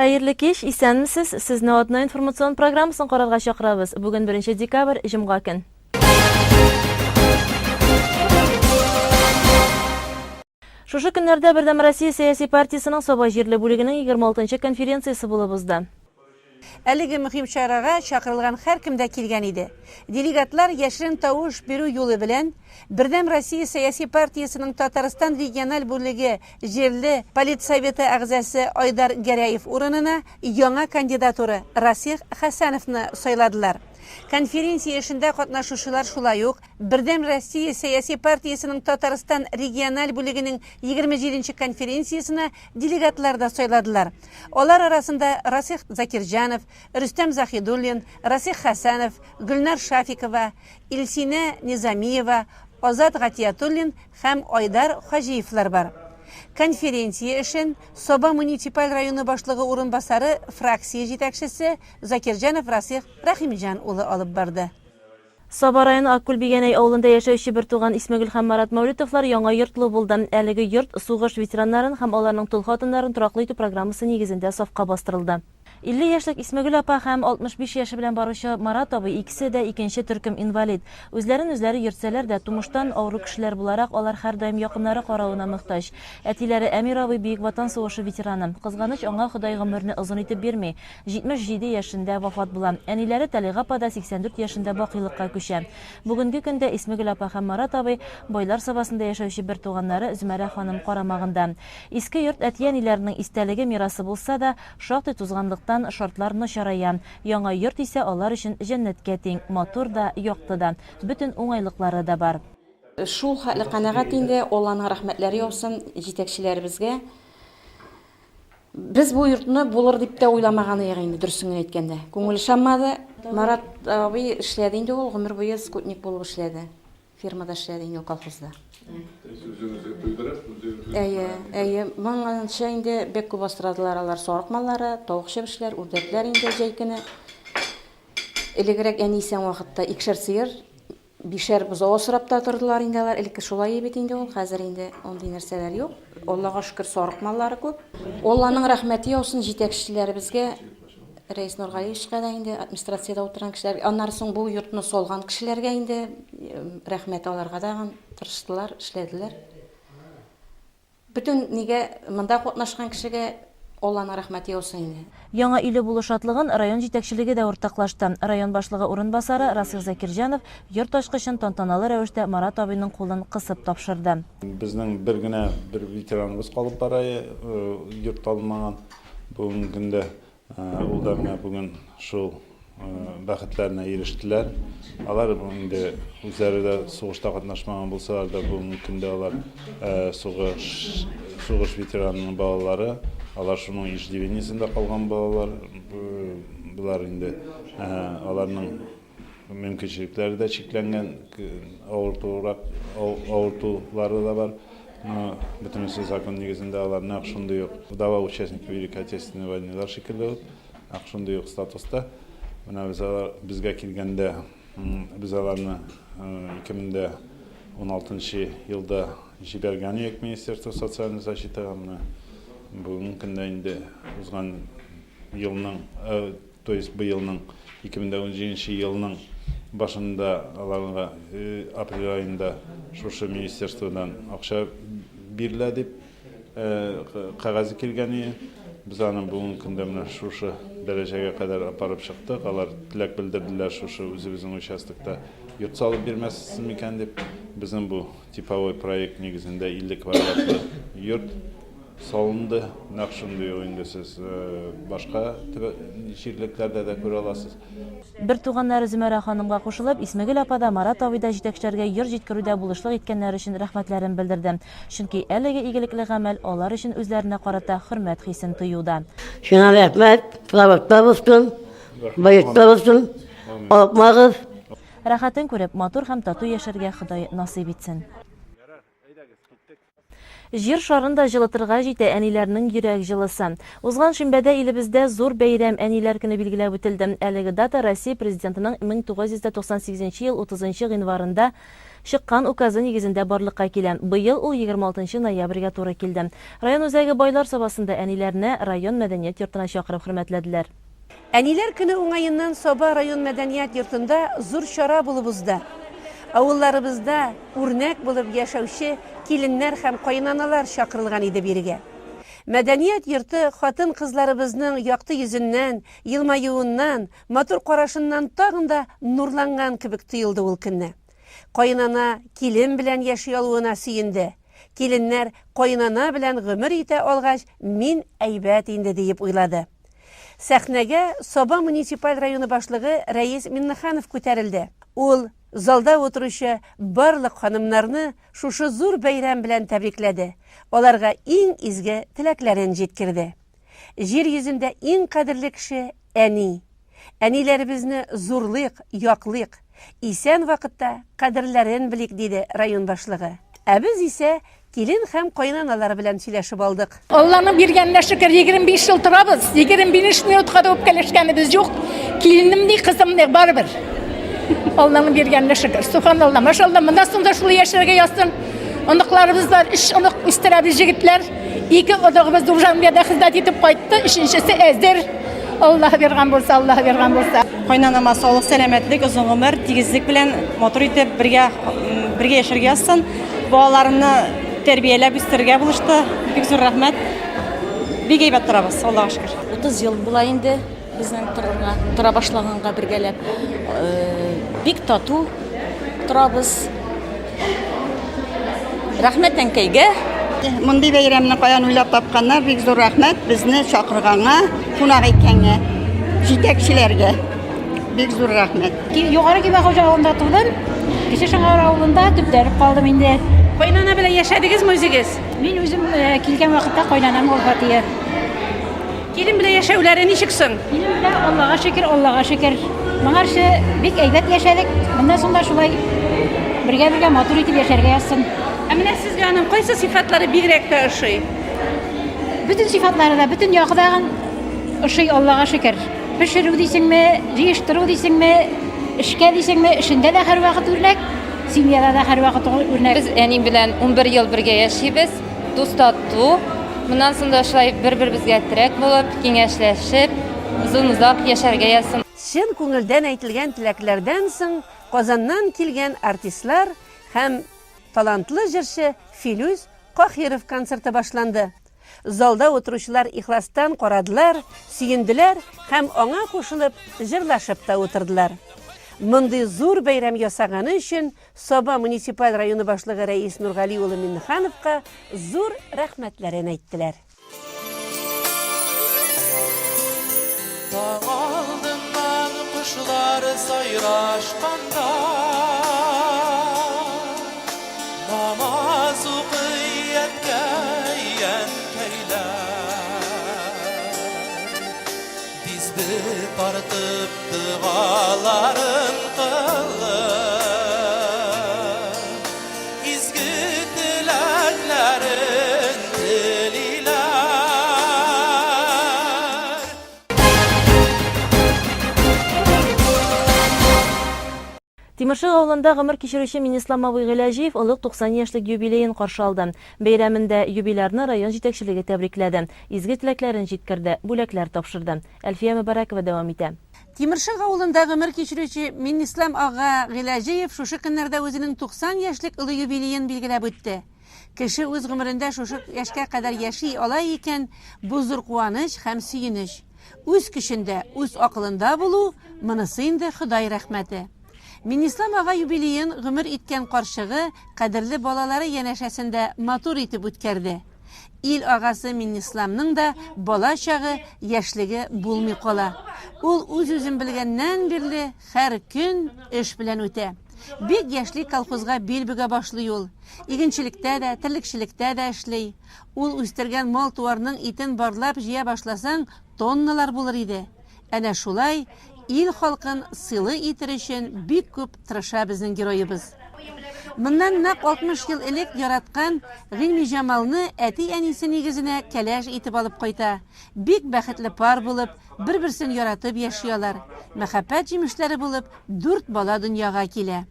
Хәерле кич, исәнмесез. Сезне атна информацион программасын карарга чакырабыз. Бүген 1 декабрь, җомга көн. Шушы көннәрдә Бердәм Россия сәяси партиясенең Саба җирле бүлегенең 26 нчы конференциясе булып узды. Әлеге мөһим чарага чакырылган һәркем дә килгән иде. Делегатлар яшерен тавыш бирү юлы белән Бердәм Россия сәяси партиясенең Татарстан региональ бүлеге җирле политсоветы әгъзасы Айдар Гәрәев урынына яңа кандидатура Расих Хәсәновны сайладылар. Конференция эшендә катнашучылар шулай ук Бердәм Россия сәяси партиясенең Татарстан региональ бүлегенең 27 нче конференциясенә делегатлар да сайладылар. Алар арасында Расих Закирҗанов, Рөстәм Заһидуллин, Расих Хәсәнов, Гөлнар Шафикова, Илсинә Низамиева, Азат Гатиятуллин һәм Айдар Хаҗиевлар бар. Конференция эшен Саба муниципаль районы башлыгы урынбасары, фракция җитәкчесе Закирҗанов Расих Рәхимҗан улы алып барды. Саба районы Аккүл Бигәнәй авылында яшәүче бертуган Исмәгөл һәм Марат Мәүлетовлар яңа йортлы булды. Әлеге йорт сугыш ветераннарын һәм аларның тол хатыннарын тораклы итү программасы нигезендә сафка бастырылды. 50 яшьлек Исмәгөл апа һәм 65 яше белән баручы Марат абый икесе дә икенче төркем инвалид. Үзләрен үзләре йөртсәләр дә, тумыштан авыру кешеләр буларак, алар һәрдаим якыннары каравына мохтаҗ. Әтиләре Әмир абый Бөек Ватан сугышы ветераны. Кызганыч, аңа Ходай гомерне озын итеп бирми. 77 яшендә вафат була. Әниләре Тәлига апа да 84 яшендә бакыйлыкка күчә. Бүгенге көндә Исмегөл апа һәм Марат абый Байлар Сабасында яшәүче бертуганнары Зөмәрә ханым карамагында. Иске йорт әти-әниләренең истәлеге, мирасы булса да, шактый тузганлыктан, шартлар начарая. Яңа йорт исә алар өчен җәннәткә тиң, матур да, якты да, бөтен уңайлыклары да бар. Шул хәтле канәгать инде, Алланың рәхмәтләре яусын җитәкчеләребезгә. Без бу йортны булыр дип тә уйламаган идек инде, дөресен генә әйткәндә. Күңел ышанмады. Марат абый эшләде инде ул, гомер буе скотник булып эшләде. Фермада эшләде инде ул колхозда. Үзегезгә туйдырып, үзегезгә. Әйе, әйе. Моңынча инде бик күп асрадылар алар сарык маллары, тавык чебешләр, үрдәкләр инде җәй көне. Элегрәк әни исән вакытта икешәр сыер Бишәр бозау асрап та тордылар инде алар. Элекке шулай бит инде ул, хәзер инде андый нәрсәләр юк. Аллага шөкер, сарык маллары күп. Алланың рәхмәте яусын җитәкчеләребезгә, Рәис Нургалиевичка да инде, администрациядә утырган кешеләргә. Аннары соң бу йортны салган кешеләргә инде рәхмәт аларга да, тырыштылар, эшләделәр. Бөтен нигә монда катнашкан кешегә Алланың рәхмәте яусын инде. Яңа өйле булу шатлыгын район җитәкчелеге дә уртаклашты. Район башлыгы урынбасары Расих Закирҗанов йорт ачкычын тантаналы рәвештә Марат абыйның кулын кысып тапшырды. Безнең бер генә бер ветераныбыз калып бара, йорт алмаган бүгенге көндә. Ул да менә бүген шул бәхетләренә ирештеләр. Алар инде үзләре дә сугышта катнашмаган булсалар да, бүгенге көндә алар сугыш сугыш ветеранының балалары, алар шуның иждивениесендә калган балалар. Болар инде аларның Мөмкинчелекләре дә чикләнгән, авыртурак, авыртулары да бар. Но бөтенесе закон нигезендә алар нәкъ шундый ук вдова участника Великой Отечественной войнылар шикелле үк, нәкъ шундый ук статуста. Менә без алар безгә килгәндә, без аларны 2016 елда җибәргән идек Министерство социальной защитага. Менә бүгенге көндә инде узган елның То есть быелның, 2017 елның башында аларга апрель аенда шушы министерстводан акча бирелә дип кәгазе килгән иде. Без аны бүгенге көндә менә шушы дәрәҗәгә кадәр апарып чыктык. Алар теләк белдерделәр шушы үзебезнең участокта йорт салып бирмәссез микән дип. Безнең бу типовой проект нигезендә 50 квадратлы йорт Салынды. Нәкъ шундый ук инде сез башка җирлекләрдә дә күрә аласыз. Бертуганнары Зөмәрә ханымга кушылып, Исмегөл апа да, Марат абый да җитәкчеләргә йорт җиткерүдә булышлык иткәннәре өчен рәхмәтләрен белдерде. Чөнки әлеге игелекле гамәл алар өчен үзләренә карата хөрмәт хисен тою да. Сиңа рәхмәт, сабакта булсын, баекта булсын, онытмагыз. Рәхәтен күреп, матур һәм тату яшәргә Ходай насыйп итсен. иттек. Җир шарын да җылытырга җитә әниләрнең йөрәк җылысы. Узган шимбәдә илебездә зур бәйрәм, Әниләр көне билгеләп үтелде. Әлеге дата Россия Президентының 1998 нче ел 30 нчы гыйнварында чыккан указы нигезендә барлыкка килә. Быел ул 26 нчы ноябрьгә туры килде. Район үзәге Байлар Сабасында әниләрне район мәдәният йортына чакырып хөрмәтләделәр. Әниләр көне уңаеннан Саба район мәдәният йортында зур чара булып узды. Авылларыбызда үрнәк булып яшәүче киленнәр һәм каенаналар чакырылган иде бирегә. Мәдәният йорты хатын-кызларыбызның якты йөзеннән, елмаюыннан, матур карашыннан тагын да нурланган кебек тоелды ул көнне. Каенана килен белән яши алуына сөенде. Киленнәр каенана белән гомер итә алгач, мин әйбәт инде диеп уйлады. Сәхнәгә Саба муниципаль районы башлыгы Рәис Миннеханов күтәрелде. Ул залда утыручы барлык ханымнарны шушы зур бәйрәм белән тәбрикләде, аларга иң изге теләкләрен җиткерде. Җир йөзендә иң кадерле кеше, әни. Әниләребезне зурлыйк, яклыйк. Исән вакытта кадерләрен белик, диде район башлыгы. Ә без исә килен һәм каенаналар белән сөйләшеп алдык. Алланың биргәненә шөкер, 25 ел торабыз, 25 минутка да үпкәләшкәнебез юк. Киленем ни, кызым ни, барыбер. Алланың биргәненә шөкер. Субханалла, машалла, моннан соң да шулай яшәргә язсын. Оныкларыбыз бар, өч онык үстерәбез җегетләр. Ике оныгыбыз Душанбеда хезмәт итеп кайтты, өченчесе әзер. Аллаһ биргән булса, Аллаһ биргән булса. Кайнанама саулык, сәламәтлек, озын гомер, тигезлек белән матур итеп бергә бергә яшәргә язсын. Балаларымны тәрбияләп үстерергә булышты. Бик зур рәхмәт. Бик әйбәт торабыз, Аллага шөкер. 30 ел була инде безнең торырга, тора башлаганга бергәләп. Бик тату торабыз. Рәхмәт әнкәйгә. Мондый бәйрәмне каян уйлап тапканнар, бик зур рәхмәт безне чакырганга, кунак иткәнгә, җитәкчеләргә бик зур рәхмәт. Югары Кибәхуҗа авылында тудым. Кече Шыңар авылында төпләнеп калдым инде. Кайнана белән яшәдегезме үзегез? Мин үзем э, килгән вакытта кайнанам вафат Килен белән яшәүләре ничек соң? Килен белән Аллага шөкер, Аллага шөкер. Моңарчы бик әйбәт яшәдек. Моннан соң да шулай бергә-бергә матур итеп яшәргә язсын. Ә менә сезгә аның кайсы сыйфатлары бигрәк тә ошый? Бөтен сыйфатлары да, бөтен ягы да ошый, Аллага шөкер. Пешерү дисеңме, җыештыру дисеңме, эшкә дисеңме, эшендә дә һәрвакыт үрнәк, семьяда да һәрвакыт үрнәк. Без әни белән 11 ел бергә яшибез. Дус-тату. Моннан соң да шулай бер-беребезгә терәк булып, киңәшләшеп, озын-озак яшәргә язсын. Чын күңелдән әйтелгән теләкләрдән соң Казаннан килгән артистлар һәм талантлы җырчы Филүс Каһиров концерты башланды. Залда утыручылар ихластан карадылар, сөенделәр һәм аңа кушылып җырлашып та утырдылар. Мондый зур бәйрәм ясаганы өчен Саба муниципаль районы башлыгы Рәис Нургали улы Миннехановка зур рәхмәтләрен әйттеләр. Таң алдыннан кошлар сайрашканда Намаз укый әткәй, әнкәйләр Дисбе тартып Догаларын кылып, изге теләкләрен телиләр. Тимершык авылында гомер кичерүче Минислам абый Гыйләҗиев олуг 90 яшьлек юбилеен каршы алды. Бәйрәмендә юбилярны район җитәкчелеге тәбрикләде, изге теләкләрен җиткерде, бүләкләр тапшырды. Әлфия Мөбарәкова дәвам итә. Тимершык авылында гомер кичерүче Миннислам ага Гыйләҗиев шушы көннәрдә үзенең 90 яшьлек олы юбилеен билгеләп үтте. Кеше үз гомерендә шушы яшькә кадәр яши ала икән, бу зур куаныч һәм сөенеч. Үз көчендә, үз акылында булу, монысы инде Ходай рәхмәте. Миннислам ага юбилеен гомер иткән карчыгы, кадерле балалары янәшәсендә матур итеп үткәрде. Ил агасы Миннисламның да бала чагы, яшьлеге булмый кала. Ул үз-үзен белгәннән бирле һәр көн эш белән үтә. Бик яшьли колхозга бил бөгә башлый ул. Игенчелектә дә, терлекчелектә дә эшли. Ул үстергән мал-туарның итен барлап җыя башласаң, тонналар булыр иде. Әнә шулай ил халкын сыйлы итер өчен бик күп тырыша безнең героебыз. Моннан нәкъ 60 ел элек яраткан Гыйльмиҗамалны әти-әнисе нигезенә кәләш итеп алып кайта. Бик бәхетле пар булып, бер-берсен яратып яши алар. Мәхәббәт җимешләре булып, дүрт бала дөньяга килә.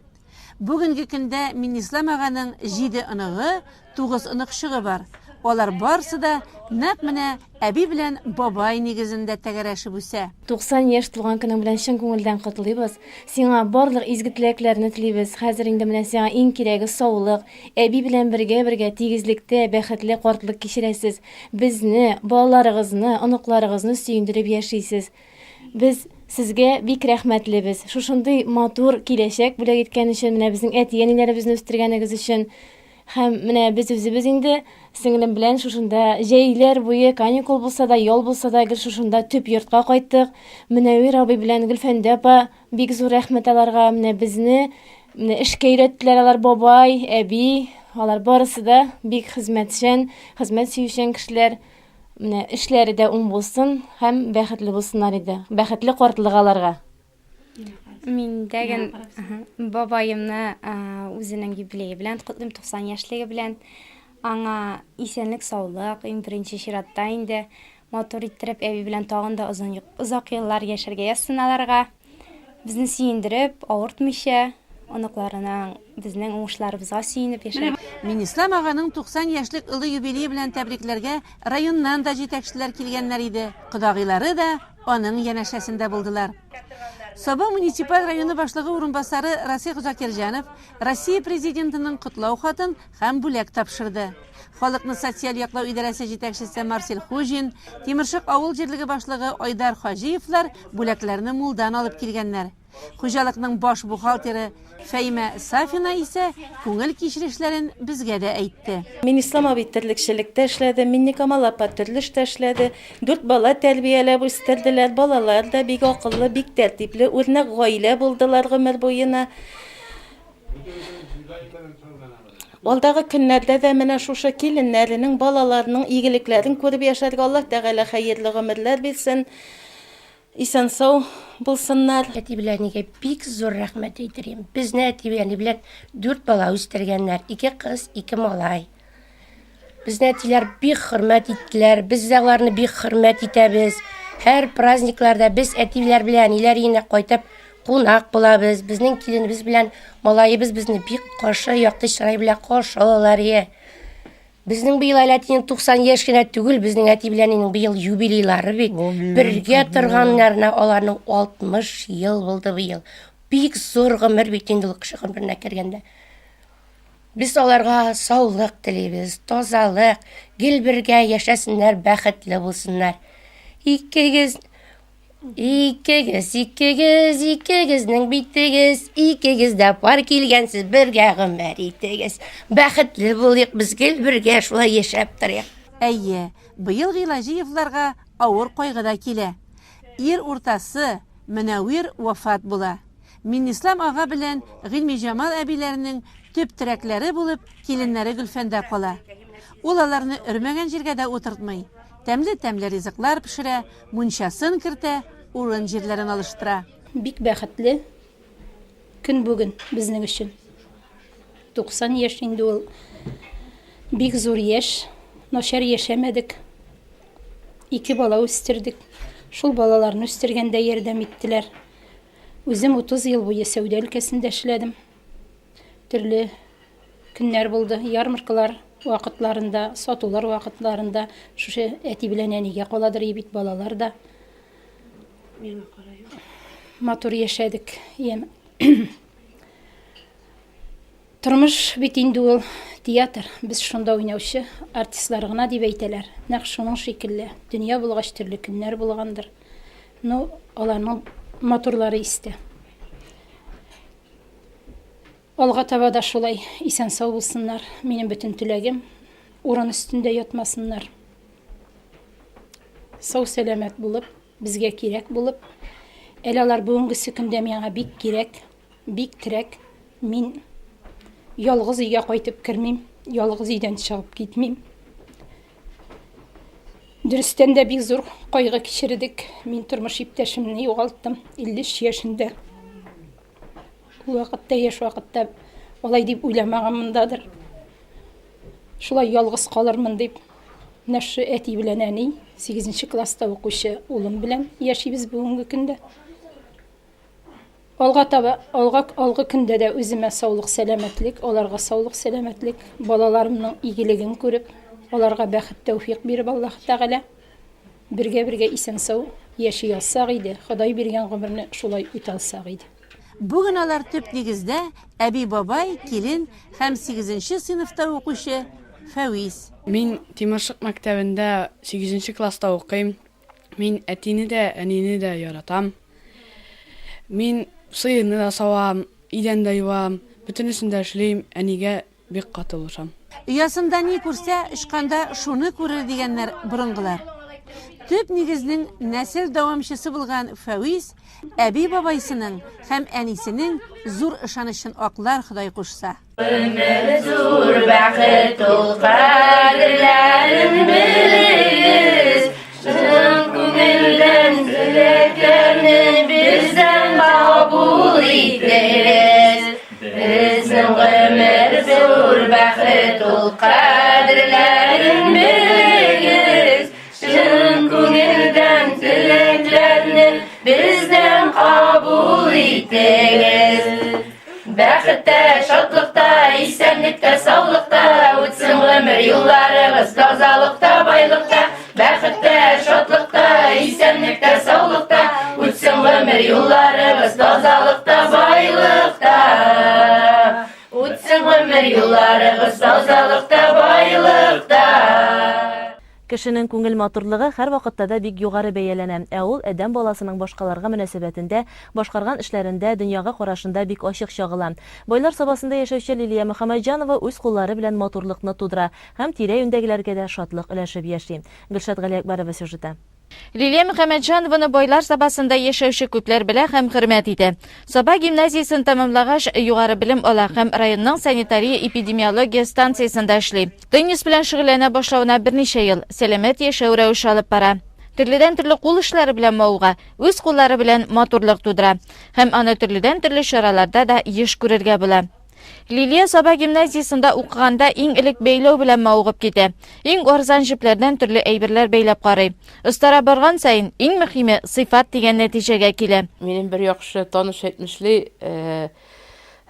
Бүгенге көндә Миннислам аганың җиде оныгы, тугыз оныкчыгы бар. Алар барсы да нәкъ менә әби белән бабай нигезендә тәгәрәшеп үсә. 90 яшь тулган көнең белән чын күңелдән котлыйбыз. Сиңа барлык изге теләкләрне телибез. Хәзер инде менә сиңа иң кирәге саулык. Әби белән бергә-бергә тигезлектә бәхетле картлык кичерәсез. Безне, балаларыгызны, оныкларыгызны сөендереп яшисез. Без сезгә бик рәхмәтлебез. Шушындый матур киләчәк бүләк иткән өчен, менә безнең әти-әниләребезне үстергәнегез өчен. Һәм менә без үзебез инде сеңлем белән шушында җәйләр буе каникул булса да, ял булса да гел шушында төп йортка кайттык. Мөнәвир абый белән Гөлфәндә апа бик зур рәхмәт аларга. Менә безне менә эшкә өйрәттеләр алар бабай, әби, алар барысы да бик хезмәтчән, хезмәт сөючән кешеләр. Менә эшләре дә уң булсын һәм бәхетле булсыннар иде. Бәхетле картлык аларга. Мин дәген бабаемны үзенең юбилее белән котлыйм, 90 яшьлеге белән. Аңа исәнлек, саулык, иң беренче чиратта инде матур иттереп әби белән тагын да озын озак еллар яшәргә язсын аларга. Безне сөендереп, авыртмыйча, оныкларының безнең уңышларыбызга сөенеп яшәр. Минислам аганың 90 яшьлек олы юбилее белән тәбрикләргә районнан да җитәкчеләр килгәннәр иде. Кодагыйлары да аның янәшәсендә булдылар. Саба муниципаль районы башлыгы урынбасары Расих Закирҗанов Россия Президентының котлау хатын һәм бүләк тапшырды. Халыкны социаль яклау идарәсе җитәкчесе Марсель Хуҗин, Тимершык авыл җирлеге башлыгы Айдар Хаҗиевлар бүләкләрне мулдан алып килгәннәр. Хуҗалыкның баш бухгалтеры Фәймә Сафина исә күңел кичерешләрен безгә дә әйтте. Минислам абый терлекчелектә эшләде, Миннекамал апа төрле эштә эшләде. Дүрт бала тәрбияләп үстерделәр. Балалар да бик акыллы, бик тәртипле, үрнәк гаилә булдылар гомер буена. Алдагы көннәрдә дә менә шушы киленнәренең, балаларының игелекләрен күреп яшәргә Аллаһ Тәгалә хәерле гомерләр бирсен. Исән-сау булсыннар. Әти белән әнигә бик зур рәхмәт әйтер идем. Безне әти белән әни белән дүрт бала үстергәннәр. Ике кыз, ике малай. Безне әтиләр бик хөрмәт иттеләр. Без дә аларны бик хөрмәт итәбез. Һәр праздникларда без әтиләр белән әниләр өенә кайтып кунак булабыз. Безнең киленебез белән малаебыз безне бик каршы, якты чырай белән каршы алалар. Безнең быел әле әтинең 90 яшь кенә түгел, безнең әти белән әнинең быел юбилейлары бит. Бергә торганнарына аларның 60 ел булды быел. Бик зур гомер бит инде ул кеше гомеренә кергәндә. Без аларга саулык телибез, тазалык, гел бергә яшәсеннәр, бәхетле булсыннар. Икегез Икегез, икегез, икегезнең битегез, икегез дә пар килгәнсез, бергә гомер итегез. Бәхетле булыйк, без гел бергә шулай яшәп торыйк. Әйе, быел Гыйлаҗиевларга авыр кайгы да килә. Ир уртасы, Мөнәвир вафат була. Миннислам ага белән Гыйльмиҗамал әбиләренең төп терәкләре булып киленнәре Гөлфәндә кала. Ул аларны өрмәгән җиргә дә утыртмый. Тәмле-тәмле ризыклар пешерә, мунчасын кертә, урын-җирләрен алыштыра. Бик бәхетле көн бүген безнең өчен. 90 яшь инде ул. Бик зур яшь. Начар яшәмәдек. Ике бала үстердек. Шул балаларны үстергәндә ярдәм иттеләр. Үзем 30 ел буе сәүдә өлкәсендә эшләдем. Төрле көннәр булды, ярмаркалар вакытларында, сатулар вакытларында шушы әти белән әнигә каладыр бит балалар да. Матур яшәдек. Яме. Тормыш бит инде ул театр, без шунда уйнаучы артистлар гына дип әйтәләр. Нәкъ шуның шикелле, дөнья булгач төрле көннәр булгандыр. Ну, аларның матурлары истә. Алга таба да шулай исән-сау булсыннар. Минем бөтен теләгем, урын өстендә ятмасыннар. Сау-сәламәт булып, безгә кирәк булып. Әле алар бүгенгесе көндә миңа бик кирәк, бик терәк. Мин ялгыз өйгә кайтып кермим, ялгыз өйдән чыгып китмим. Дөрестән дә бик зур кайгы кичердек. Мин тормыш иптәшемне югалттым 53 яшендә. Ул вакытта, яшь вакытта Алай дип уйламаганмындадыр. Шулай ялгыз калырмын дип. Менә шушы әти белән әни, сигезенче класста укучы улым белән яшибез бүгенге көндә. Алга таба, алга, алгы көндә дә үземә саулык, сәламәтлек, аларга саулык, сәламәтлек, балаларымның игелеген күреп, аларга бәхет, тәүфик биреп Аллаһ Тәгалә, бергә-бергә исән-сау яши алсак иде, Ходай биргән гомерне шулай үтә алсак иде. Бүген алар төп нигездә әби-бабай, килен һәм сигезенче сыйныфта укучы Фәвиз. Мин Тимершык мәктәбендә сигезенче класста укыйм. Мин әтине дә, әнине дә яратам. Мин сыерны да савам, идән дә юам, бөтенесен дә эшлим, әнигә бик каты булышам. Оясында ни күрсә, очканда шуны күрер дигәннәр борынгылар. Төп нигезнең нәсел дәвамчысы булган Фәвиз әби-бабайсының һәм әнисенең зур ышанычын аклар, Ходай кушса. Гомер зур бәхет ул кадерләрен белегез, Чын күңелдән теләкләрне бездән кабул итегез. Безнең гомер зур бәхет ул кадерләрен белегез, Чын күңелдән теләкләрне бездән кабул итегез. Бәхеттә, шатлыкта, исәнлектә, саулыкта үтсен гомер юлларыгыз тазалыкта, байлыкта. Бәхеттә, шатлыкта, исәнлектә, саулыкта үтсен гомер юлларыгыз тазалыкта, байлыкта. Үтсен гомер юлларыгыз тазалыкта, байлыкта. Кешенең күңел матурлыгы һәрвакытта да бик югары бәяләнә, ә ул адәм баласының башкаларга мөнәсәбәтендә, башкарган эшләрендә, дөньяга карашында бик ачык чагыла. Байлар Сабасында яшәүче Лилия Мөхәммәтҗанова үз куллары белән матурлыкны тудыра һәм тирә-юньдәгеләргә дә шатлык өләшеп яши. Гөлшат Галиәкбәрова сюжеты. Лилия Мөхәммәтҗанованы Байлар Сабасында яшәүче күпләр белә һәм хөрмәт итә. Саба гимназиясен тәмамлагач, югары белем ала һәм районның санитария-эпидемиология станциясендә эшли. Теннис белән шөгыльләнә башлавына берничә ел, сәламәт яшәү рәвеше алып бара. Төрледән-төрле кул эшләре белән мавыга, үз куллары белән матурлык тудыра. Һәм аны төрледән-төрле чараларда да еш күрергә була. Лилия Саба гимназиясендә укыганда иң элек бәйләү белән мавыгып китә. Иң арзан җепләрдән төрле әйберләр бәйләп карый. Остара барган саен, иң мөһиме, сыйфат дигән нәтиҗәгә килә. Минем бер яхшы таныш әйтмешли, э,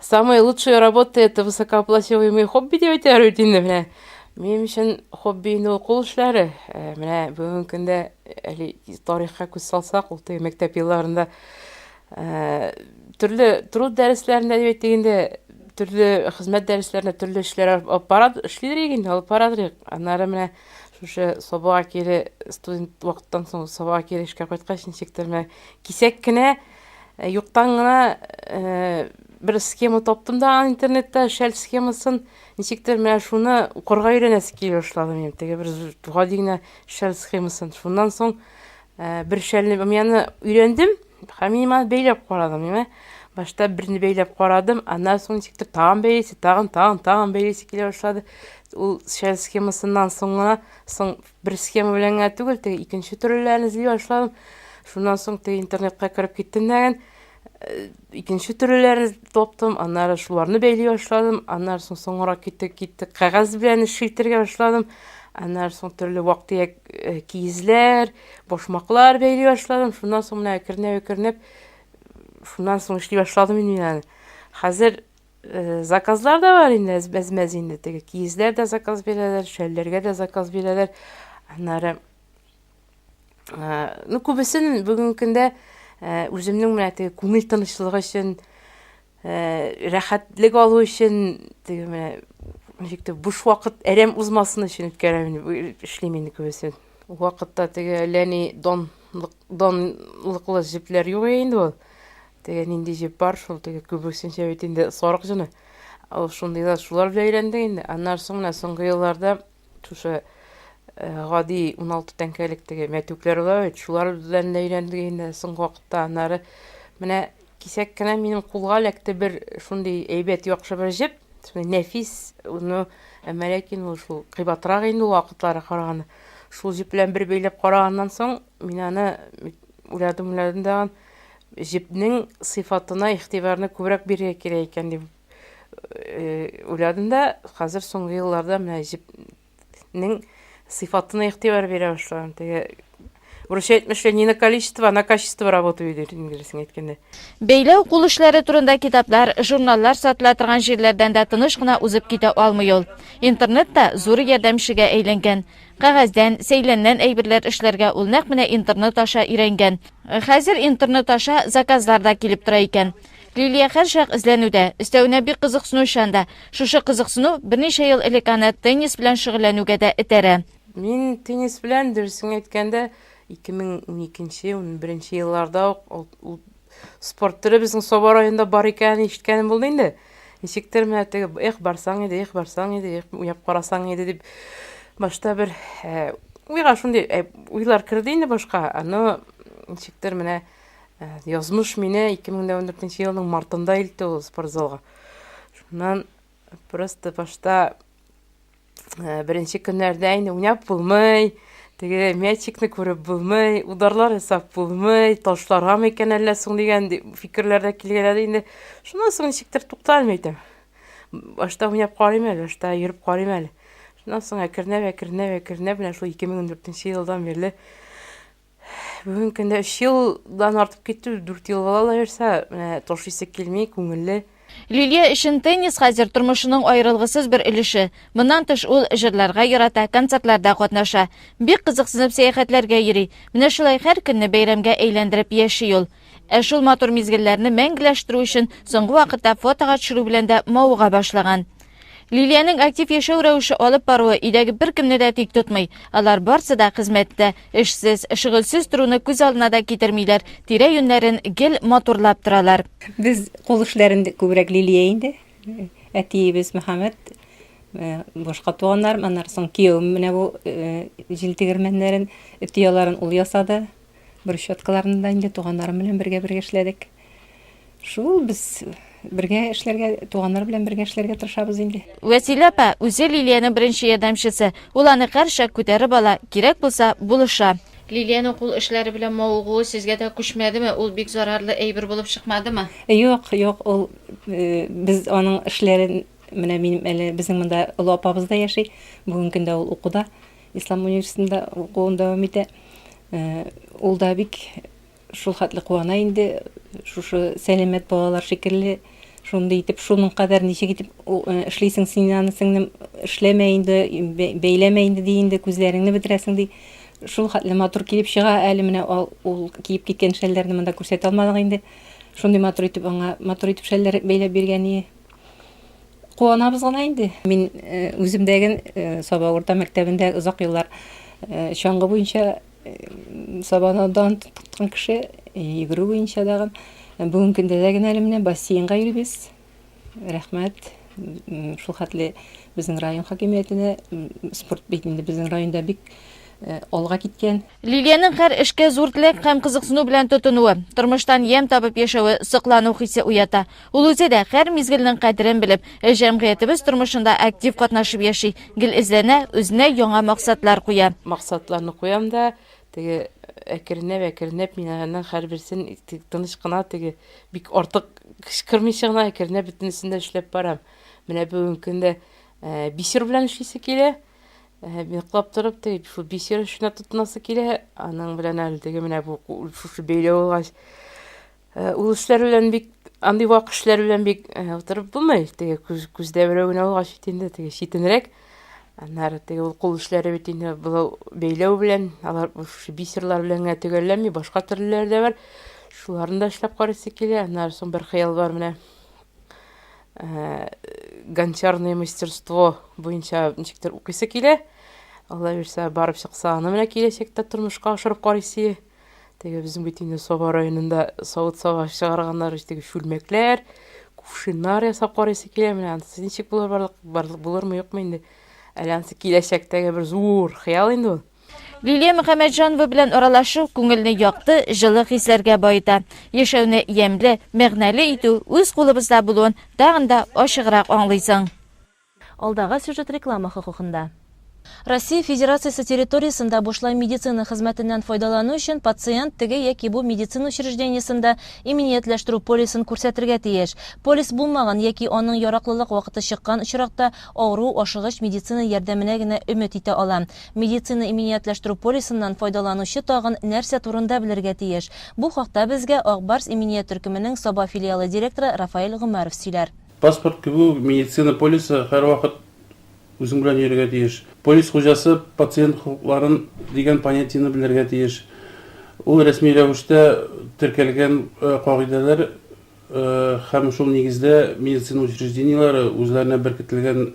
самые лучшие работы это высокооплачиваемые хобби дип әйтәләр бит инде менә. Минем өчен хобби инде ул кул эшләре. Э, менә бүгенге көндә әле тарихка күз салсак, ул теге мәктәп елларында э, төрле труд дәресләрендә дип әйтик инде, төрле хезмәт дәресләрендә төрле эшләр алып бара, эшлиләр инде, алып барадыр. Аннары менә шушы Сабага кире студент вакыттан соң Сабага кире эшкә кайткач, ничектер менә кисәк кенә э, юктан гына э, бер схема таптым да интернетта, шәл схемасын, ничектер менә шуны укырга өйрәнәсе килә башлады минем. Теге бер гади генә шәл схемасын. Шуннан соң э, бер шәлне мин аны өйрәндем, Һәм мин аны бәйләп карадым, әйме? Башта берне бәйләп карадым, аннан соң ничектер тагын бәйлисе, тагын, тагын, тагын бәйлисе килә башлады. Ул шәл схемасыннан соң гына, соң бер схема белән генә түгел, теге икенче төрлеләрен эзли башладым. Шуннан соң теге интернетка кереп киттем дәген, э, икенче төрлеләрен таптым, аннары шуларны бәйли башладым, аннары соң соңрак китте, китте кәгазь белән эш итәргә башладым. Аннары соң төрле вак-төяк э, киезләр, Башмаклар бәйли башладым. Шуннан соң менә әкренләп-әкренләп шуннан соң эшли башладым инде мин аны. Хәзер э, заказлар да бар инде әз-мәз инде. Теге киезләр дә заказ бирәләр, шәлләргә дә заказ бирәләр. Аннары э, ну күбесен бүгенге көндә э, үземнең менә теге күңел тынычлыгы өчен Рәхәтлек алу өчен теге менә ничек тә буш вакыт әрәм узмасын өчен үткәрәм эшлим инде күбесен. Ул вакытта теге әллә ни донлык донлыклы җепләр юк инде ул. Теге нинди җеп бар, шул теге күбесенчә бит инде сарык җоны. Ул шундыйлар, шулар белән өйрәндек инде. Аннары соң менә соңгы елларда Шушы гади 16 тәңкәлек теге мәтүкләр була бит, шулар белән дә өйрәндек инде соңгы вакытта. Аннары менә кисәк кенә минем кулга эләкте бер шундый әйбәт яхшы бер җеп, шундый нәфис, ну, әмма ләкин ул шул кыйбатрак инде ул вакытлары караганда. Шул җеп белән бер бәйләп караганнан соң, мин аны уйладым, уйладым да, җепнең сыйфатына игътибарны күбрәк бирергә кирәк икән дип. уйладым да, хәзер соңгы елларда менә җепнең сыйфатына игътибар бирә башладым. Теге урысча әйтмешли, не на количество, а на качество работаю, ди инглизчә әйткәндә. Бәйләү кул эшләре турында китаплар, журналлар сатыла торган җирләрдән дә тыныч кына узып китә алмый ул. Интернет та зур ярдәмчегә әйләнгән. Кәгазьдән, сәйләннән әйберләр эшләргә ул нәкъ менә интернет аша өйрәнгән. Хәзер интернет аша заказлар да килеп тора икән. Лилия һәрчак эзләнүдә, өстәвенә бик кызыксынучан да. Шушы кызыксыну берничә ел элек аны теннис белән шөгыльләнүгә дә этәрә. Мин теннис белән, дөресен әйткәндә, 2012, 11 елларда ук ул спорт төре безнең Саба районында бар икәнен ишеткәнем булды инде. Ничектер менә теге, эх, барсаң иде, эх, барсаң иде, эх, уйнап карасаң иде дип башта бер э, уйга шундый э, уйлар керде инде башка. Аны ничектер менә э, язмыш мине 2014 елның мартында илтте ул спортзалга. Шуннан просто башта Беренче көннәрдә инде уйнап булмый, теге мячикны күреп булмый, ударлар ясап булмый, ташларга микән әллә соң дигән фикерләр дә килгәләде инде. Шуннан соң ничектер тукталмый әйтәм. Башта уйнап карыйм әле, башта йөреп карыйм әле. Шуннан соң әкренләп, әкренләп, әкренләп менә шул 2014 елдан бирле Бүгенге көндә өч елдан артып китте, дүрт ел була ла бирсә, менә ташлыйсы килми, күңелле. Лилия өчен теннис хәзер тормышының аерылгысыз бер өлеше. Моннан тыш ул җырларга ярата, концертларда катнаша. Бик кызыксынып сәяхәтләргә йөри. Менә шулай һәр көнне бәйрәмгә әйләндереп яши ул. Ә шул матур мизгелләрне мәңгеләштерү өчен соңгы вакытта фотога төшерү белән дә мавыга башлаган. Лилиянең актив яшәү рәвеше алып баруы өйдәге беркемне дә тик тотмый. Алар барсы да хезмәттә, эшсез, шөгыльсез торуны күз алдына да китермиләр, тирә-юньнәрен гел матурлап торалар. Без кул эшләрен күбрәк Лилия инде. Әтиебез Мөхәммәт, башка туганнарым, аннары соң киявем менә бу җил тегермәннәрен, өтияларын ул ясады. Брусчаткаларны да инде туганнарым белән бергә-бергә эшләдек. Шул без бергә эшләргә, туганнар белән бергә эшләргә тырышабыз инде. Вәсилә апа үзе Лилиянең беренче ярдәмчесе. Ул аны һәрчак күтәреп ала, кирәк булса, булыша. Лилиянең кул эшләре белән мавыгуы сезгә дә күчмәдеме? Ул бик зарарлы әйбер булып чыкмадымы? Юк, юк, ул без аның эшләрен менә минем әле безнең монда олы апабыз да яши. Бүгенге көндә ул укуда. Ислам университетында укуын дәвам итә. Ул да бик шул хәтле куана инде, шушы сәламәт балалар шикелле, шундый итеп, шуның кадәр ничек итеп эшлисең син аны, сеңлем, эшләмә инде, бәйләмә инде, ди инде, күзләреңне бетерәсең, ди. Шул хәтле матур килеп чыга, әле менә ул киеп киткән шәлләрне монда күрсәтә алмадык инде. Шундый матур итеп аңа матур итеп шәлләр бәйләп биргән ие. Куанабыз гына инде. Мин үземдәген Саба урта мәктәбендә озак еллар чаңгы буенча Сабаны дан тоткан кеше, йөгерү буенча дагы. Бүгенге көндә дә генә әле менә бассейнга йөрибез. Рәхмәт. Шул хәтле безнең район хакимиятенә, спорт бит инде безнең районда бик алга киткән. Лилиянең һәр эшкә зур теләк һәм кызыксыну белән тотынуы, тормыштан ямь табып яшәве соклану хисе уята. Ул үзе дә һәр мизгелнең кадерен белеп, җәмгыятебез тормышында актив катнашып яши, гел эзләнә, үзенә яңа максатлар куя. Максатларны куям да, теге әкренләп-әкренләп мин аларның һәрберсен тыныч кына теге бик артык кычкырмыйча гына әкренләп бөтенесен дә эшләп барам. Менә бүгенге көндә бисер белән эшлисе килә. Йоклап торып, теге шул бисер эшенә тотынасы килә. Аның белән әле теге менә бу шушы бәйләү булгач, Ул эшләр белән бик андый вак эшләр белән бик утырып булмый. Теге күз күздә берәү генә булгач бит инде теге читенрәк. Аннары теге ул кул эшләре бит инде бу бәйләү белән, алар шушы бисерлар белән генә төгәлләнми, башка төрлеләре дә бар. Шуларны да эшләп карыйсы килә. Аннары соң бер хыял бар менә. Гончарное мастерство буенча ничектер укыйсы килә. Алла бирсә, барып чыкса, аны менә киләчәктә тормышка ашырып карыйсы. Теге безнең бит инде Саба районында савыт-саба чыгарганнар, теге чүлмәкләр, кувшиннар ясап карыйсы килә. Менә анысы ничек булыр, барлык, барлык булырмы, юкмы инде. Әле анысы киләчәктәге бер зур хыял инде ул. Лилия Мөхәммәтҗанова белән аралашу күңелне якты, җылы хисләргә баета. Яшәүне ямьле, мәгънәле итү үз кулыбызда булуын тагын да ачыграк аңлыйсың. Алдагы сюжет реклама хокукында. Россия Федерациясе территориясендә бушлай медицина хезмәтеннән файдалану өчен пациент теге яки бу медицина учреждениесендә иминиятләштерү полисын күрсәтергә тиеш. Полис булмаган яки аның яраклылык вакыты чыккан очракта авыру ашыгыч медицина ярдәменә генә өмет итә ала. Медицина иминиятләштерү полисыннан файдаланучы тагын нәрсә турында белергә тиеш? Бу хакта безгә Ак Барс иминият төркеменең Саба филиалы директоры Рафаэль Гомәров сөйләр. Паспорт кебек үк медицина полисы һәрвакыт Үзең белән йөрергә тиеш. Полис хуҗасы пациент хокукларын дигән понятиене белергә тиеш. Ул рәсми рәвештә теркәлгән кагыйдәләр һәм шул нигездә медицина учреждениеләре үзләренә беркетелгән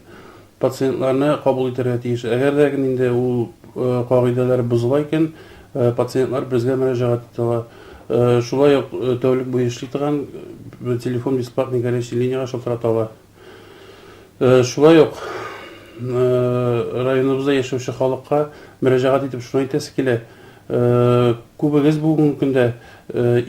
пациентларны кабул итәргә тиеш. Әгәр дә инде ул кагыйдәләр бозыла икән, пациентлар безгә мөрәҗәгать итә ала. Шулай ук тәүлек буе эшли торган телефон бесплатный горячий линиягә шалтырата ала. Шулай ук районыбызда яшәүче халыкка мөрәҗәгать итеп шуны әйтәсе килә. Күбегез бүгенге көндә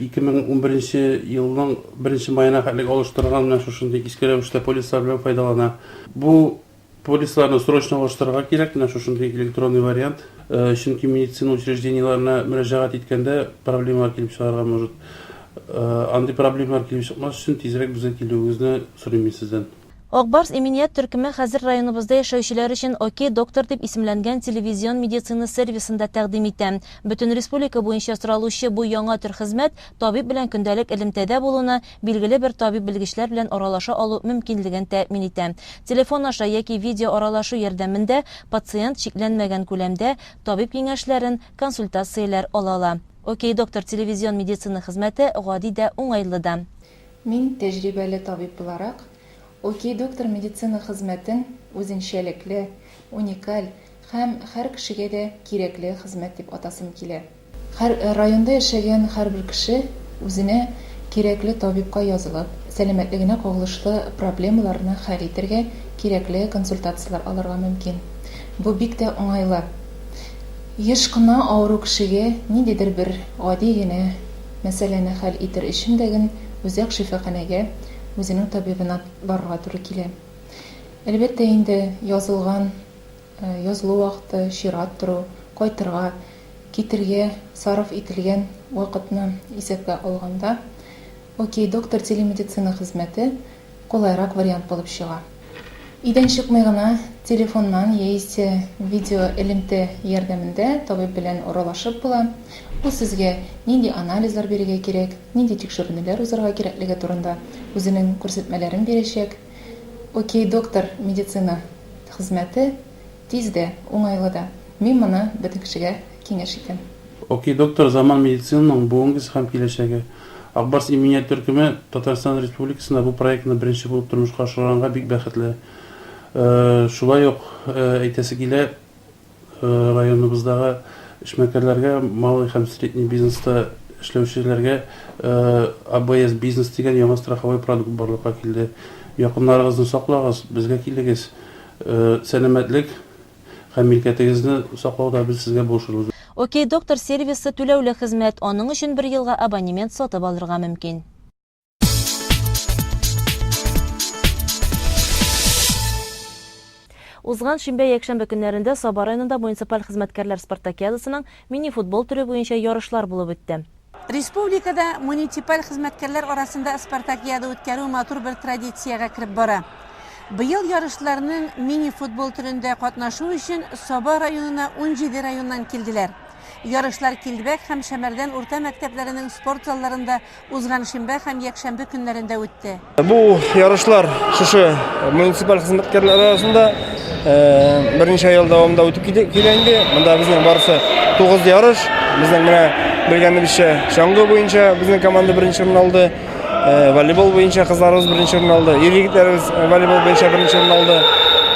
2011 елның 1 маена хәтлек алыштырган менә шушындый иске рәвештә полислар белән файдалана. Бу полисларны срочно алыштырырга кирәк, менә шушындый электронный вариант. Чөнки медицина учреждениеләренә мөрәҗәгать иткәндә проблемалар килеп чыгарга может. Андый проблемалар килеп чыкмас өчен тизрәк безгә килүегезне сорыйм мин сездән. Ак Барс иминият төркеме хәзер районыбызда яшәүчеләр өчен Окей, доктор дип исемләнгән телевизион медицина сервисын да тәкъдим итә. Бөтен республика буенча соралучы бу яңа төр хезмәт табиб белән көндәлек элемтәдә булуны, билгеле бер табиб-белгечләр белән аралаша алу мөмкинлеген тәэмин итә. Телефон аша яки видеоаралашу ярдәмендә пациент чикләнмәгән күләмдә табиб киңәшләрен, консультацияләр ала ала. Окей доктор телевизион медицина хезмәте гади дә, уңайлы да. Мин, тәҗрибәле табиб буларак, Окей доктор медицина хезмәтен үзенчәлекле, уникаль һәм һәр кешегә дә кирәкле хезмәт дип атасым килә. Һәр районда яшәгән һәрбер кеше үзенә кирәкле табибка язылып, сәламәтлегенә кагылышлы проблемаларны хәл итергә, кирәкле консультацияләр алырга мөмкин. Бу бик тә уңайлы. Еш кына авыру кешегә ниндидер бер гади генә мәсьәләне хәл итер өчен дә ген үзәк шифаханәгә үзенең табибына барырга туры килә. Әлбәттә инде, язылган, язылу вакыты, чират тору, кайтырга, китергә сарыф ителгән вакытны исәпкә алганда, Окей, доктор телемедицина хезмәте кулайрак вариант булып чыга. Өйдән чыкмый гына телефоннан яисә видеоэлемтә ярдәмендә табиб белән аралашып була. Ул сезгә нинди анализлар бирергә кирәк, нинди тикшеренүләр узарга кирәклеге турында үзенең күрсәтмәләрен бирәчәк. Окей, доктор медицина хезмәте тиз дә, уңайлы да. Мин моны бөтен кешегә киңәш итәм. Окей, доктор, заман медицинаның бүгенгесе һәм киләчәге. Ак Барс иминият төркеме Татарстан Республикасында бу проектны беренче булып тормышка ашырганга бик бәхетле. Шулай ук әйтәсе килә, районыбыздагы эшмәкәрләргә, малый һәм средний бизнеста эшләүчеләргә АБС бизнес дигән яңа страховой продукт барлыкка килде. Якыннарыгызны саклагыз, безгә килегез. Сәламәтлек Һәм милкәтегезне саклауда без сезгә булышырбыз. Окей Доктор сервисы түләүле хезмәт, аның өчен бер елга абонемент сатып алырга мөмкин. Узган шимбә-якшәмбе көннәрендә Саба районында муниципаль хезмәткәрләр спартакиадасының мини-футбол төре буенча ярышлар булып үтте. Республикада муниципаль хезмәткәрләр арасында спартакиада үткәрү матур бер традициягә кереп бара. Быел ярышларның мини-футбол төрендә катнашу өчен Саба районына 17 районнан килделәр. Ярышлар Килдебәк һәм Шәмәрдән урта мәктәпләренең спорт залларында узган шимбә һәм якшәмбе көннәрендә үтте. Бу ярышлар шушы муниципаль хезмәткәрләр арасында э, берничә ел дәвамында үтеп килә инде. Монда безнең барысы 9 ярыш. Безнең менә белгәнебезчә чаңгы буенча безнең команда беренче урын алды. Э, волейбол буенча кызларыбыз беренче урын алды. Ир егетләребез э, волейбол буенча беренче урын алды.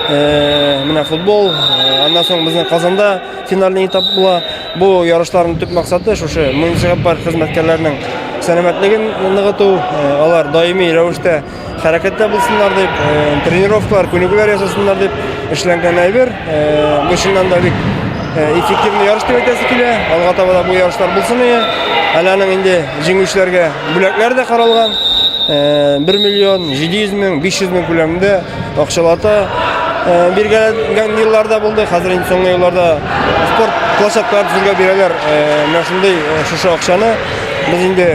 Менә футбол, аннан соң безнең Казанда финальный этап була. Бу ярышларның төп максаты шушы муниципаль хезмәткәрләрнең сәламәтлеген ныгыту, э, алар даими рәвештә хәрәкәттә булсыннар дип, э, тренировкалар, күнегүләр ясасыннар дип эшләнгән әйбер. Э, бу чыннан да бик эффективный ярыш дип әйтәсе килә. Алга таба да бу ярышлар булсын иде. Әле аның инде җиңүчеләргә бүләкләр дә каралган. 1 миллион 700 мең, 500 мең күләмендә акчалата. биргәләнгән еллар да булды. Хәзер инде соңгы елларда спорт площадкалар төзергә бирәләр. Менә шундый шушы акчаны без инде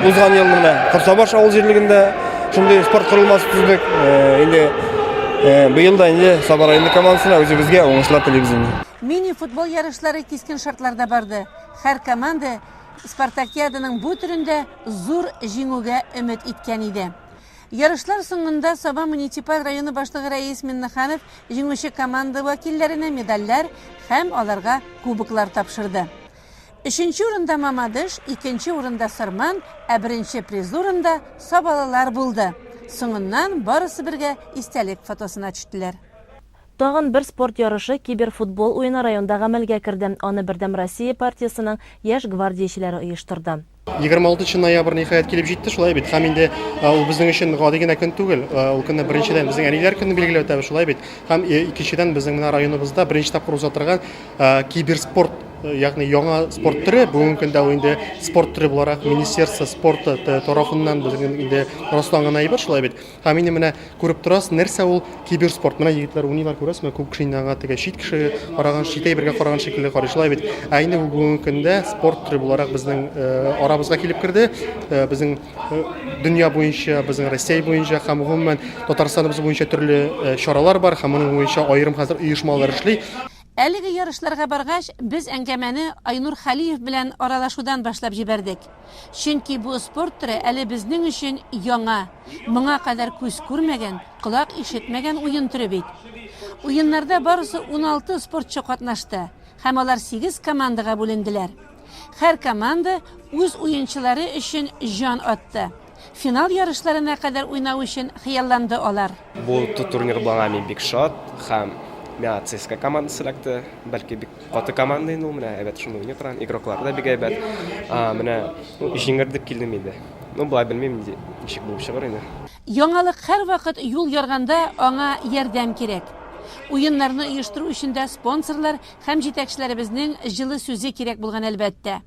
узган елны менә Корсабаш авыл җирлегендә шундый спорт корылмасы төзедек. Инде быел да инде Саба районы командасына үзебезгә уңышлар телибез инде. Мини-футбол ярышлары кискен шартларда барды. Һәр команда спартакиаданың бу төрендә зур җиңүгә өмет иткән иде. Ярышлар соңында Саба муниципаль районы башлыгы Рәис Миннеханов җиңүче команда вәкилләренә медальләр һәм аларга кубоклар тапшырды. Өченче урында Мамадыш, икенче урында Сарман, ә беренче призлы урында сабалылар булды. Соңыннан барысы бергә истәлек фотосына төштеләр. Тагын бер спорт ярышы, киберфутбол уены районда гамәлгә керде. Аны Бердәм Россия партиясенең Яшь гвардиячеләре оештырды. 26 ноябрь ниһаять килеп җитте, шулай бит. Һәм инде ул безнең өчен гади генә көн түгел. Ул көнне беренчедән безнең әниләр көнен билгеләп үтәбез, шулай бит. Һәм икенчедән безнең менә районыбызда беренче тапкыр уза торган киберспорт, ягъни яңа спорт төре. Бүгенге көндә ул инде спорт төре буларак Министерство спорта тарафыннан безнең инде расланган әйбер, шулай бит. Һәм инде менә күреп торасыз, нәрсә ул киберспорт. Менә егетләр уйныйлар, күрәсезме, күп кеше инде аңа теге чит кеше караган, чит әйбергә караган шикелле карый, шулай бит. Ә инде бу бүгенге көндә спорт төре буларак безнең э, арабызга килеп керде. Э, безнең э, дөнья буенча, безнең Россия буенча һәм гомумән Татарстаныбыз буенча төрле чаралар бар һәм моның буенча аерым хәзер оешмалар эшли. Әлеге ярышларга баргач, без әңгәмәне Айнур Хәлиев белән аралашудан башлап җибәрдек. Чөнки бу спорт төре әле безнең өчен яңа, моңа кадәр күз күрмәгән, колак ишетмәгән уен төре бит. Уеннарда барысы 16 спортчы катнашты һәм алар сигез командага бүленделәр. Һәр команда үз уенчылары өчен җан атты. Финал ярышларына кадәр уйнау өчен хыялланды алар. Бу турнир булганга мин бик шат һәм миңа ЦСКА командасы эләкте. Бәлки бик каты команда инде ул, менә әйбәт шундый уйный торган, игроклары да бик әйбәт. Менә җиңер дип килдем инде. Ну, болай белмим, ничек булып чыгыр инде. Яңалык һәрвакыт юл ярганда аңа ярдәм кирәк. Уеннарны оештыру өчен дә спонсорлар һәм җитәкчеләребезнең җылы сүзе кирәк булган, әлбәттә.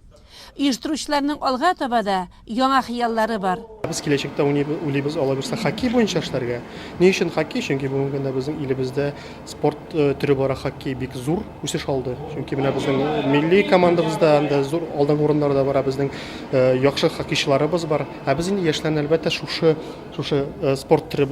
Оештыручыларның алга таба да яңа хыяллары бар. Без киләчәктә уйлыйбыз, алабирса, хоккей буенча эшләргә. Ни өчен хоккей? Чөнки бүгенге көндә безнең илебездә спорт э, төре буларак хоккей бик зур үсеш алды. Чөнки менә безнең милли командабыз да анда зур алдынгы урыннарда бара, безнең э, яхшы хоккейчыларыбыз бар. Ә без инде яшьләрне әлбәттә шушы шушы э, спорт төре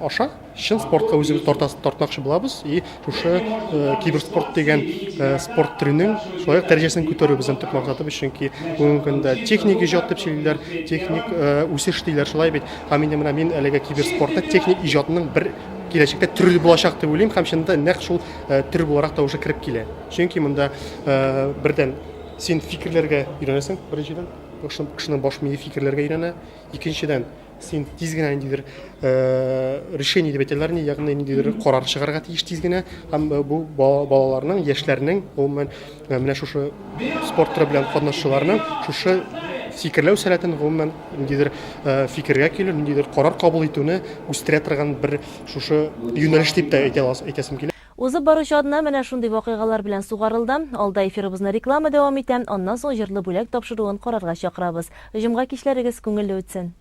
аша Чын спортка үзебез тартмакчы булабыз и шушы э, киберспорт дигән э, спорт төренең шулай ук дәрәҗәсен күтәрү безнең төп максатыбыз, чөнки бүгенге көндә техник иҗат дип сөйлиләр, техник э, үсеш диләр, шулай бит. Һәм инде менә мин әлеге киберспортны техник иҗатның бер киләчәктә төре булачак дип уйлыйм һәм чынында нәкъ шул төр буларак та уже кереп килә. Чөнки монда бердән син фикерләргә өйрәнәсең, беренчедән, кешенең баш мие фикерләргә өйрәнә. Икенчедән, Син тиз генә ниндидер решение дип әйтәләр, ни, ягъни ниндидер карар чыгарга тиеш тиз генә. Һәм бу балаларның, яшьләрнең, гомумән, менә шушы спорт төре белән катнашучыларның шушы фикерләү сәләтен, гомумән, ниндидер фикергә килү, ниндидер карар кабул итүне үстерә торган бер шушы юнәлеш дип тә әйтә аласың, әйтәсем килә. Узып баручы атна менә шундый вакыйгалар белән сугарылды. Алда эфирыбызны реклама дәвам итә, аннан соң Җырлы бүләк тапшыруын карарга чакырабыз. Җомга кичләрегез күңелле үтсен!